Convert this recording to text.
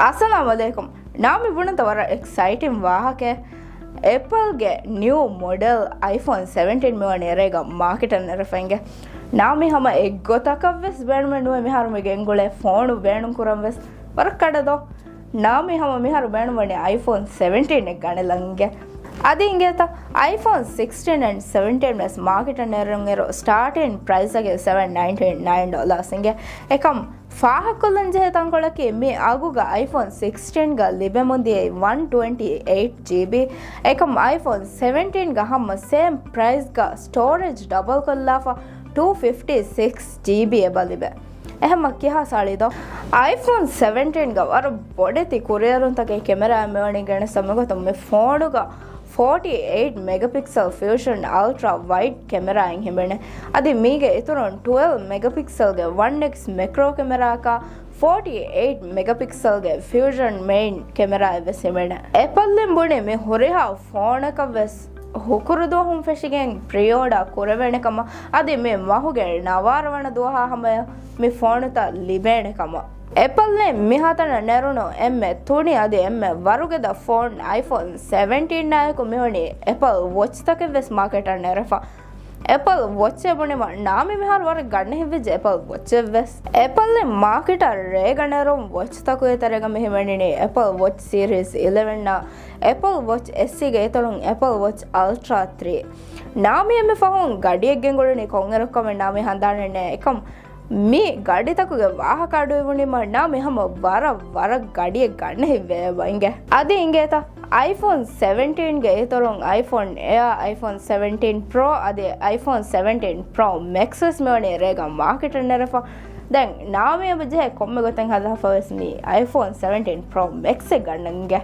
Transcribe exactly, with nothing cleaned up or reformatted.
އައްސަލާމު ޢަލައިކުމް. ނާމި ބުނަންތަ ވަރަށް އެކްސައިޓިން ވާހަކައެއް. އެޕަލްގެ ނިއު މޮޑެލް އައިފޯން ސެވެންޓީން މިވަނީ އެރޭގަ މާކެޓަށް ނެރެފައިނގެ. ނާމި ހަމަ އެއްގޮތަކަށްވެސް ބޭނުމެއް ނުވޭ މިހާރު މި ގެންގުޅޭ ފޯނު ބޭނުން ކުރަން ވެސް ވަރަށް ކަޑަދޯ. ނާމި ހަމަ މިހާރު ބޭނުންވަނީ އައިފޯން ސެވެންޓީން އެއް ގަނެލަންގެ. އަދި އިނގޭތަ އައިފޯން ސިކްސްޓީން އެންޑް ސެވެންޓީން ވެސް މާކެޓަށް ނެރުން އިރު ސްޓާޓިން ޕްރައިސް އަކީ ސެވެން ނައިންޓީ ނައިން ޑޮލާސް އިނގޭ. އެކަމް ފާހަގަކޮށްލަން ޖެހޭ ތަންކޮޅަކީ މި އަގުގަ އައިފޯން ސިކްސްޓީންގަ ލިބެމުން ދިޔައީ ވަން ޓްވެންޓީ އެއިޓް ޖީބީ. އެކަމް އައިފޯން ސެވެންޓީންގަ ހަމަ ސޭމް ޕްރައިސްގަ ސްޓޯރޭޖް ޑަބަލް ކޮށްލާފަ ޓޫ ފިފްޓީ ސިކްސް ޖީބީ އެބަ ލިބޭ. އެހެންމަ ކިހާ ސާޅީދޯ؟ އައިފޯން ސެވެންޓީންގަ ވަރަށް ބޮޑެތި ކުރިއެރުންތަކެއް ކެމެރާ މިވަނީ ގެނެސް މިގޮތުން މި ފޯނުގަ ފޯޓީ އެއިޓް މެގަޕިކްސެލް ފިއުޝަން އަލްޓްރާ ވައިޑް ކެމެރާއިން ހިމެނޭ. އަދި މީގެ އިތުރުން ޓުވެލްވް މެގަޕިކްސެލްގެ ވަން އެކްސް މެކްރޯ ކެމެރާއަކާ ފޯޓީ އެއިޓް މެގަޕިކްސެލްގެ ފިއުޝަން މެއިން ކެމެރާއެއް ވެސް ހިމެނޭ. އެޕަލްއިން ބުނި މި ހުރިހާ ފޯނަކަށް ވެސް ހުކުރު ދުވަހުން ފެށިގެން ޕްރީ އޯޑާ ކުރެވޭނެ ކަމަށް، އަދި މި މަހުގެ ނަވާރަ ވަނަ ދުވަހާ ހަމަޔަށް މި ފޯނުތައް ލިބޭނެ ކަމަށް. އެޕަލްއިން މިހާތަނަށް ނެރުނު އެންމެ ތުނި އަދި އެންމެ ވަރުގެދަ ފޯން އައިފޯން ސެވެންޓީން އާއެކު މިވަނީ އެޕަލް ވޮޗްތަކެއް ވެސް މާކެޓަށް ނެރެފަ. އެޕަލް ވޮޗެއް ބުނީމަ ނާމި މިހާރު ވަރަށް ގަންނަ ހިތްވެއްޖެ އެޕަލް ވޮޗެއް ވެސް. އެޕަލްއިން މާކެޓަށް ރޭގަ ނެރުން ވޮޗްތަކުގެ ތެރޭގަ މި ހިމެނިނީ އެޕަލް ވޮޗް ސީރީސް އިލެވެންއާ އެޕަލް ވޮޗް އެސްއީގެ އިތުރުން އެޕަލް ވޮޗް އަލްޓްރާ ތްރީ. ނާމި އެންމެ ފަހުން ގަޑިއެއް ގެންގުޅުނީ ކޮންއިރަކު ކަމެއް ނާމި ހަނދާނެއް ނެތް. އެކަމް މި ގަޑިތަކުގެ ވާހަކަ އަޑުއިވުނީމަ ނާމި ހަމަ ވަރަށް ވަރަށް ގަޑިއެއް ގަންނަ ހިތްވެ އެބަ އިނގޭ. އަދި އިނގޭތަ އައިފޯން ސެވެންޓީންގެ އިތުރުން އައިފޯން އެއާ، އައިފޯން ސެވެންޓީން ޕްރޯ އަދި އައިފޯން ސެވެންޓީން ޕްރޯ މެކްސް ވެސް މިވަނީ ރޭގަ މާކެޓަށް ނެރެފަ. ދެން ނާމި އެބަ ޖެހޭ ކޮންމެ ގޮތެއް ހަދާފަ ވެސް މި އައިފޯން ސެވެންޓީން ޕްރޯ މެކްސް އެއް ގަންނަން އިނގޭ.